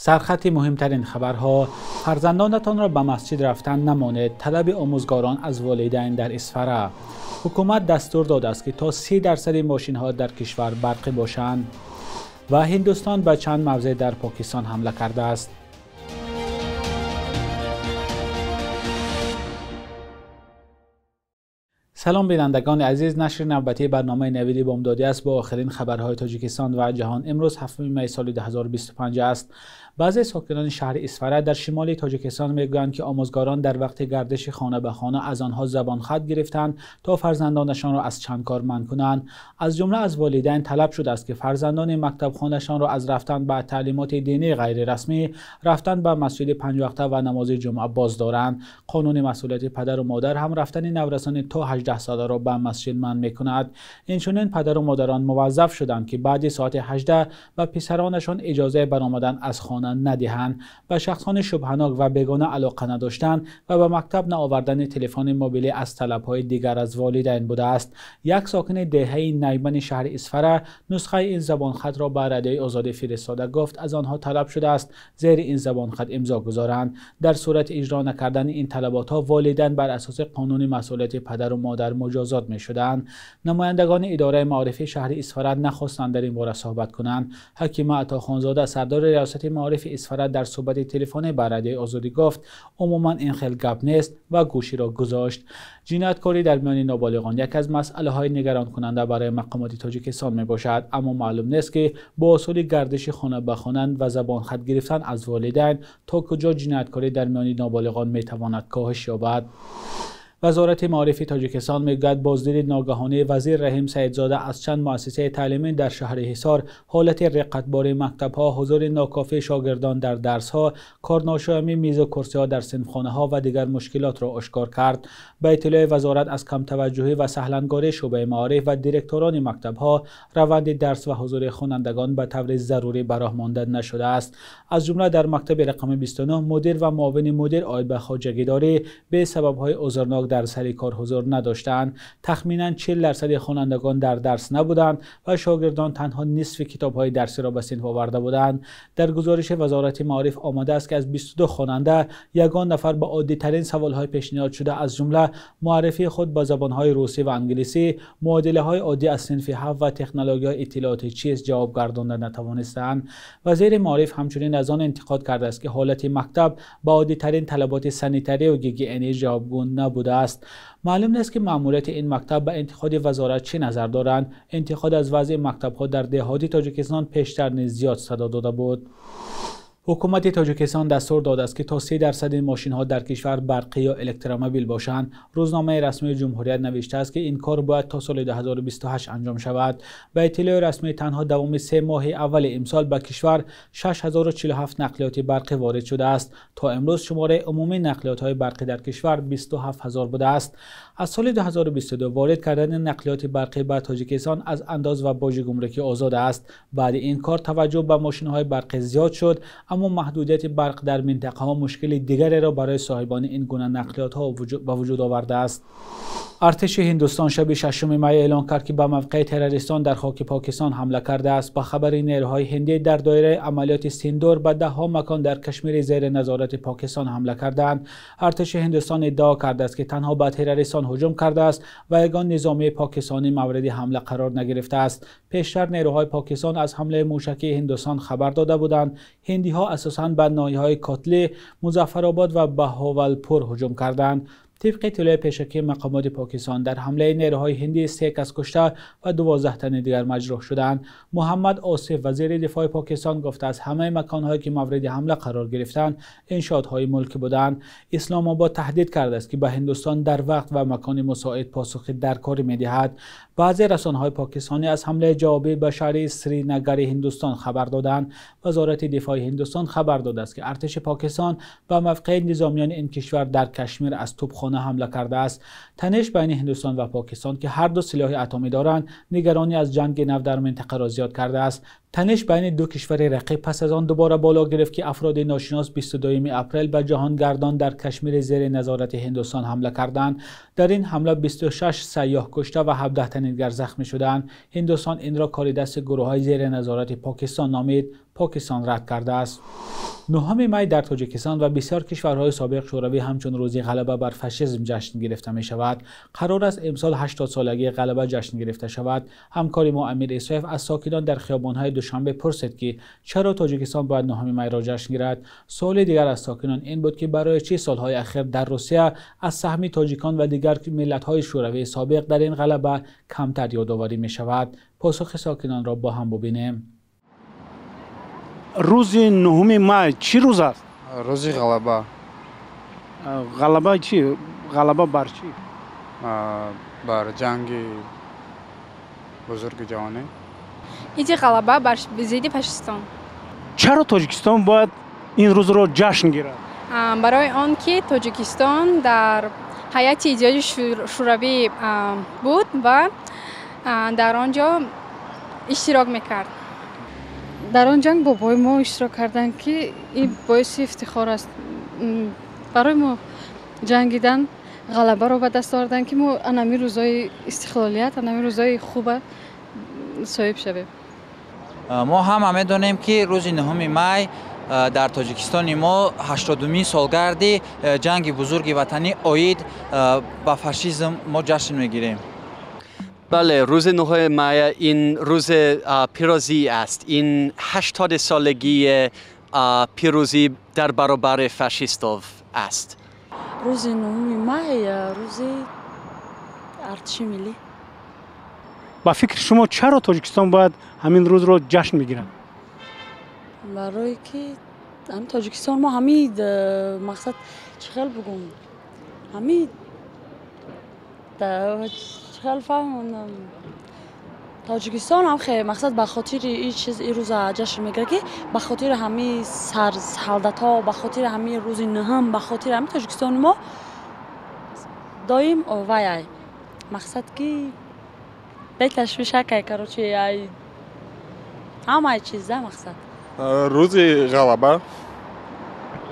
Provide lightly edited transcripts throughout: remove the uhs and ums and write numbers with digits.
Сархати муҳимтарин хабарҳо: фарзандонатонро ба масҷид рафтан намонед, талаби омӯзгорон аз волидайн дар Исфара. Ҳукумат дастур додааст, ки то 30% мошинҳо дар кишвар барқӣ бошанд. Ва Ҳиндустон ба чанд мавзеъ дар Покистон ҳамла кардааст. Салом бинандагони азиз, нашри навбатии барномаи Навиди Бомдодӣ аст бо охирин хабарҳои Тоҷикистон ва ҷаҳон. Имрӯз 7 май соли 2025 аст. Баъзе сокинони шаҳри Исфара дар шимоли Тоҷикистон мегӯянд, ки омӯзгорон дар вақти гардиши хона ба хона аз онҳо забонхат гирифтанд, то фарзандонашонро аз чанд кор манъ кунанд. Аз ҷумла аз волидайн талаб шудааст, ки фарзандони мактабхонашонро аз рафтан ба таълимоти динии ғайрирасмӣ, рафтан ба масҷиди панҷвақта ва намози ҷумъа боз доранд. Қонуни масъулияти падару модар ҳам рафтани наврасони то 18 соларо ба масҷид манъ мекунад. Инчунин падару модарон муваззаф шуданд, ки баъди соати 18 ба писаронашон иҷозаи баромадан аз хона надиҳанд, ба шахсони шубҳанок ва бегона алоқа надоштанд ва ба мактаб наовардани телефони мобилӣ аз талабҳои дигар аз волидайн будааст. Як сокини деҳаи Наймани шаҳри Исфара нусхаи ин забонхатро ба Радиои Озодӣ фиристода гуфт, аз онҳо талаб шудааст зери ин забонхат имзо гузоранд. Дар сурати иҷро накардани ин талаботҳо волидайн бар асоси қонуни масъулияти падару модар муҷозот мешуданд. Намояндагони идораи маорифи шаҳри Исфара нахостанд дар ин бора суҳбат кунанд. Ҳакима Атохонзода, сардори риёсати маорифи Исфара, дар суҳбати телефонӣ ба Радиои Озодӣ гуфт, умуман ин хел гап нест ва гӯширо гузошт. Ҷинояткорӣ дар миёни ноболиғон яке аз масъалаҳои нигаронкунанда барои мақомоти Тоҷикистон мебошад, аммо маълум нест, ки бо усули гардиши хона ба хона ва забонхат гирифтан аз волидайн то куҷо ҷинояткорӣ дар миёни ноболиғон метавонад коҳиш ёбад. Вазорати маорифи Тоҷикистон мегӯяд, боздиди ногаҳонии вазир Раҳим Саидзода аз чанд муассисаи таълимӣ дар шаҳри Ҳисор, ҳолати реқатбори мактабҳо, ҳузури нокофии шогирдон дар дарсҳо, корношоямии мизу курсиҳо дар синфхонаҳо ва дигар мушкилотро ошкор кард. Ба иттилои вазорат, аз камтаваҷҷӯҳӣ ва саҳлангории шӯъбаи маориф ва директорони мактабҳо раванди дарс ва ҳузури хонандагон ба таври зарурӣ ба роҳ монда нашудааст. Аз ҷумла дар мактаби рақами 29 мудир ва муовини мудир оид ба хоҷагидорӣ бе сабабҳои узрнок дар сари кор ҳузур надоштанд. Тахминан 40% хонандагон дар дарс набуданд ва шогирдон танҳо нисфи китобҳои дарсиро ба синф оварда буданд. Дар гузориши вазорати маориф омадааст, ки аз 22 хонанда ягон нафар ба оддитарин саволҳои пешниҳод шуда, аз ҷумла муаррифии худ ба забонҳои русӣ ва англисӣ, муодилаҳои оддӣ аз синфи 7 ва технологияҳои иттилоотӣ чиз ҷавоб гардонда натавонистанд. Вазири маориф ҳамчунин аз он интиқод кардааст, ки ҳолати мактаб ба оддитарин талаботи санитарӣ ва гигиенӣ ҷавобгӯ набудааст. Маълум нест, ки маъмурияти ин мактаб ба интиқоди вазорат чӣ назар доранд. Интиқод аз вазъи мактабҳо дар деҳоти Тоҷикистон пештар низ зиёд садо дода буд. Ҳукумати Тоҷикистон дастур додааст, ки то 30% мошинҳо дар кишвар барқӣ ё электромобил бошанд. Рӯзномаи расмии Ҷумҳурият навиштааст, ки ин кор бояд то соли 2028 анҷом шавад. Ба иттилои расмӣ, танҳо давоми 3 моҳи аввали имсол ба кишвар 6047 нақлиёти барқӣ ворид шудааст. То имрӯз шумораи умумии нақлиётҳои барқӣ дар кишвар 27 ҳазор будааст. Аз соли 2022 ворид кардани нақлиёти барқӣ ба Тоҷикистон аз андоз ва боҷи гумрукӣ озод аст. Баъди ин кор таваҷҷӯҳ ба мошинҳои барқӣ зиёд шуд, аммо маҳдудияти барқ дар минтақаҳо мушкили дигареро барои соҳибони ин гуна нақлиётҳо ба вуҷуд овардааст. Артиши Ҳиндустон шаби 6 май эълон кард, ки ба мавқеи террористон дар хоки Покистон ҳамла кардааст. Ба хабари нерӯҳои ҳиндӣ, дар доираи амалиёти Синдур ба даҳҳо макон дар Кашмири зери назорати Покистон ҳамла кардаанд. Артиши Ҳиндустон иддао кардааст, ки танҳо ба террористон ҳуҷум кардааст ва ягон низомии покистонӣ мавриди ҳамла қарор нагирифтааст. Пештар нерӯҳои Покистон аз ҳамлаи мушакии Ҳиндустон хабар дода буданд. Ҳиндиҳо асосан ба ноҳияҳои Котли, Музаффаробод ва Баҳовалпур ҳуҷум карданд. Тибқи иттилои пешакии мақомоти Покистон, дар ҳамлаи нерӯҳои ҳиндӣ 3 кас кушта ва 12 тани дигар маҷрӯҳ шуданд. Муҳаммад Осиф, вазири дифои Покистон, гуфтааст, ҳамаи маконҳое ки мавриди ҳамла қарор гирифтанд иншоотҳои мулкӣ буданд. Исломобод таҳдид кардааст, ки ба Ҳиндустон дар вақт ва макони мусоид посухи даркорӣ медиҳад. Баъзе расонаҳои покистонӣ аз ҳамлаи ҷавобӣ ба шаҳри Сринагари Ҳиндустон хабар доданд. Вазорати дифои Ҳиндустон хабар додааст, ки артиши Покистон ба мавқеи низомиёни ин кишвар дар Кашмир аз тӯпхона ҳамла кардааст. Таниш байни Ҳиндустон ва Покистон, ки ҳар ду силоҳи атомӣ доранд, нигаронӣ аз ҷанги нав дар минтақаро зиёд кардааст. Таниш байни ду кишвари рақиб пас аз он дубора боло гирифт, ки афроди ношинос 22 апрел ба ҷаҳонгардон дар Кашмири зери назорати Ҳиндустон ҳамла карданд. Дар ин ҳамла 26 сайёҳ кушта ва 17 тани дигар захмӣ шуданд. Ҳиндустон инро кори дасти гурӯҳҳои зери назорати Покистон номид. Покистон рад кардааст. 9 май дар Тоҷикистон ва бисёр кишварҳои собиқ Шӯравӣ ҳамчун рӯзи ғалаба бар фашизм ҷашн гирифта мешавад. Қарор аст имсол 80 солагии ғалаба ҷашн гирифта шавад. Ҳамкори мо Амир Исоев аз сокинон дар хиёбонҳои Душанбе пурсид, ки чаро Тоҷикистон бояд 9 майро ҷашн гирад. Суоли дигар аз сокинон ин буд, ки барои чӣ солҳои ахир дар Русия аз саҳми тоҷикон ва дигар миллатҳои шӯравии собиқ дар ин ғалаба камтар ёдоварӣ мешавад. Посухи сокинонро бо ҳам бубинем. Рӯзи 9 май чӣ рӯз аст? Рӯзи ғалаба. Ғалаба чӣ? Ғалаба бар чӣ? Бар ҷанги бузурги ҷаҳонӣ. Иди ғалаба бар зидди фашистон. Чаро Тоҷикистон бояд ин рӯзро ҷашн гирад? Барои он ки Тоҷикистон дар ҳайати Иттиҳоди Шӯравӣ буд ва дар он ҷо иштирок мекард. Дар он ҷанг бобои мо иштирок карданд, ки ин боиси ифтихор аст. Барои мо ҷангидан, ғалабаро ба даст овардан, ки мо анами рӯзҳои истиқлолият, анами рӯзҳои хуба соҳиб шавем. Мо ҳама медонем, ки рӯзи 9 май дар Тоҷикистони мо 80-умин солгарди ҷанги бузурги ватанӣ оид ба фашизм мо ҷашн мегирем. Бале, рӯзи 9 май ин рӯзи пирӯзӣ аст. Ин 80 солагии пирӯзӣ дар баробари фашистов аст. Рӯзи 9 май рӯзи артиши миллӣ. Ба фикри шумо чаро Тоҷикистон бояд ҳамин рӯзро ҷашн бигирад? Барое ки ҳамин Тоҷикистон мо ҳамин мақсад чӣ хел бугум, ҳамин чӣ хел фаҳмонам, Тоҷикистон ҳам хе мақсад ба хотири ин чиз ин рӯза ҷашн мегирад, ки ба хотири ҳамин сарсалдатҳо, ба хотири ҳамин рӯзи 9, ба хотири ҳамин Тоҷикистони мо доим вай мақсад ки беташвишакай, короче, ай ҳамаи чиза мақсад. Рӯзи ғалаба.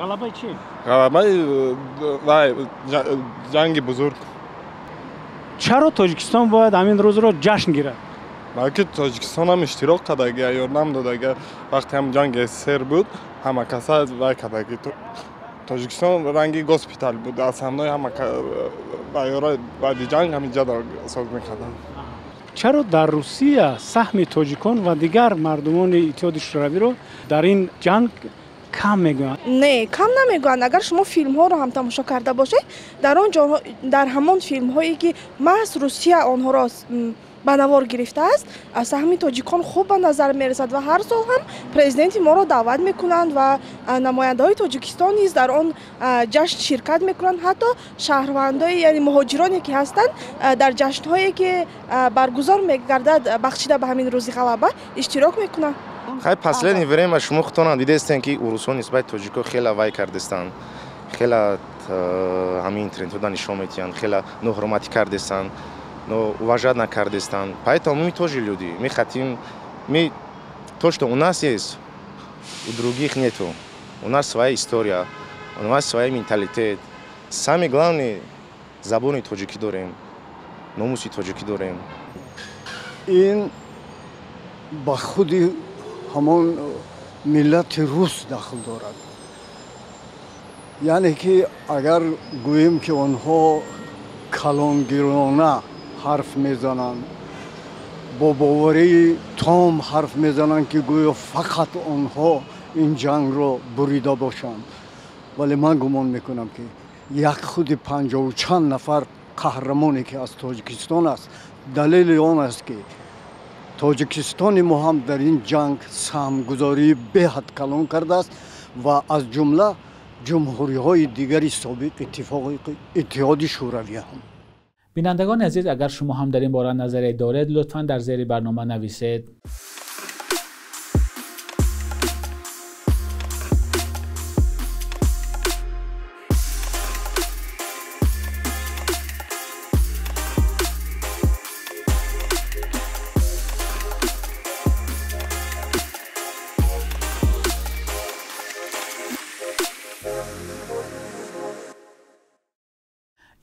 Ғалабаи чӣ? Ғалабаи вай ҷанги бузург. Чаро Тоҷикистон бояд ҳамин рӯзро ҷашн гирад? Балки Тоҷикистон ҳам иштирок кардага, ёрдам додага. Вақте ҳам ҷанги СССР буд, ҳама каса вай кардаги. Тоҷикистон ранги госпитал буд, аз ҳамнои ҳама вайёра баъди ҷанг ҳаминҷа соз мекарданд. Чаро дар Русия саҳми тоҷикон ва дигар мардумони Иттиҳоди Шӯравиро дар ин ҷанг кам мегӯянд? Не, кам намегӯянд. Агар шумо филмҳоро ҳам тамошо карда бошед, дар он ҷо дар ҳамон филмҳое ки маҳз Русия онҳоро ба навор гирифтааст, саҳми тоҷикон хуб ба назар мерасад ва ҳар сол ҳам президенти моро даъват мекунанд ва намояндаҳои Тоҷикистон низ дар он ҷашн ширкат мекунанд. Ҳатто шаҳрвандои, яъне муҳоҷироне ки ҳастанд, дар ҷашнҳое ки баргузор мегардад бахшида ба ҳамин рӯзи ғалаба иштирок мекунанд. Хай последнее время шумо худтонам дидестен, ки урусҳо нисбати тоҷико хеле вай кардестанд, хеле ҳамин интернетҳода нишон метиҳанд, хеле ноҳурматӣ кардестанд, но уважать накардестанд. Поэтому мы тоже люди. Мы хотим, мы то, что у нас есть, у других нету. У нас своя история, у нас свой менталитет. Самое главное, забони тоҷикӣ дорем, номуси тоҷикӣ дорем. Ин ба худи ҳамон миллати рус дахл дорад. Яъне ки агар гӯем, ки онҳо калонгирона ҳарф мезананд, бо боварии том ҳарф мезананд, ки гӯё фақат онҳо ин ҷангро бурида бошанд. Вале ман гумон мекунам, ки як худи 50 чанд нафар қаҳрамоне, ки аз Тоҷикистон аст, далели он аст, ки Тоҷикистони мо ҳам дар ин ҷанг саҳмгузории беҳад калон кардааст ва аз ҷумла ҷумҳуриҳои дигари собиқ Иттиҳоди Шӯравӣ ҳам. Бинандагони азиз, агар шумо ҳам дар ин бора назаре доред, лутфан дар зери барнома нависед.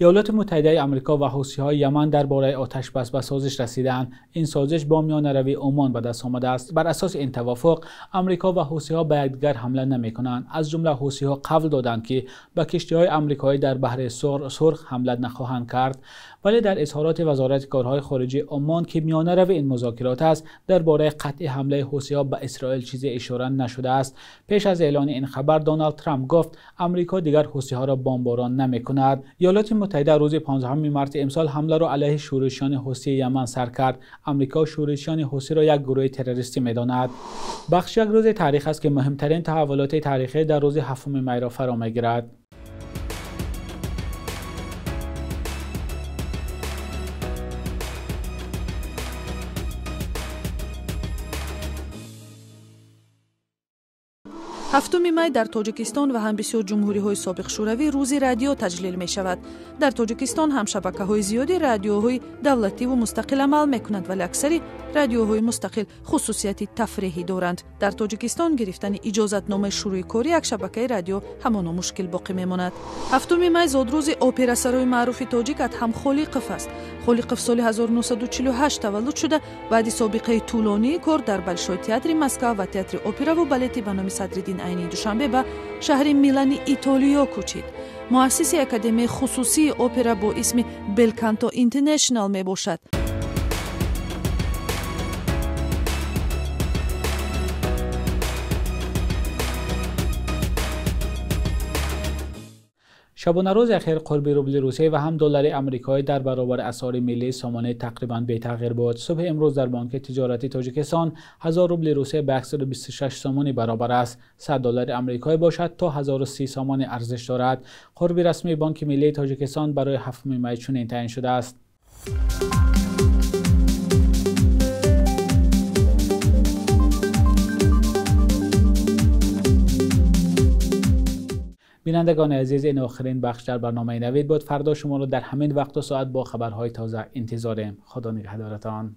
ایالات متحده آمریکا و حوثی‌های یمن درباره آتش‌بس به سازش رسیدند. این سازش با میانه‌روی عمان به دست آمده است. بر اساس این توافق آمریکا و حوثی‌ها به یکدیگر حمله نمی‌کنند. از جمله حوثی‌ها قول دادند که به کشتی‌های آمریکایی در بحر سرخ حمله نخواهند کرد. ولی در اظهارات وزارت کارهای خارجه عمان که میانه‌رو این مذاکرات است، درباره قطع حمله حوثی‌ها به اسرائیل چیزی اشاره نشده است. پیش از اعلان این خبر دونالد ترامپ گفت آمریکا دیگر حوثی‌ها را بمباران نمی‌کند. ایالات متحده روز 15 مارس امسال حمله را علیه شورشیان حوثی یمن سر کرد. آمریکا شورشیان حوثی را یک گروه تروریستی می‌داند. بخش یک روز تاریخ است که مهمترین تحولات تاریخی در روز 7 می را فرا می‌گیرد. ҳафтуми май дар Тоҷикистон ва ҳам бисёр ҷумҳуриҳои собиқ Шӯравӣ рӯзи радио таҷлил мешавад. Дар Тоҷикистон ҳам шабакаҳои зиёди радиоҳои давлативу мустақил амал мекунанд, вале аксари радиоҳои мустақил хусусияти тафреҳӣ доранд. Дар Тоҷикистон гирифтани иҷозатномаи шурӯи кори як шабакаи радио ҳамоно мушкил боқӣ мемонад. Ҳафтуми май зодрӯзи операсарои маъруфи тоҷик Адҳам Холиқов аст. Холиқов соли 1948 таваллуд шуда, баъди собиқаи тӯлонии кор дар Большой театри Москва ва театри операву балети ба номи Садриддин Айнии Душанбе ба шаҳри Милани Итолиё кӯчид. Муассиси Академияи хусусии опера бо исми Белканто Интернешнал мебошад. شبانه اخیر قرب روبل روسیه و هم دلار آمریکایی در برابر اسعار ملی سامانه تقریبا بی تغییر بود. صبح امروز در بانک تجارتی تاجیکستان 1000 روبل روسیه به 126 سامانی برابر است. 100 دلار آمریکایی باشد تا 1030 سامانی ارزش دارد. قرب رسمی بانک ملی تاجیکستان برای 7 می چنین تعیین شده است. بینندگان عزیز، این آخرین بخش در برنامه نوید بود. فردا شما را در همین وقت و ساعت با خبرهای تازه انتظاریم. خدا نگهدارتان.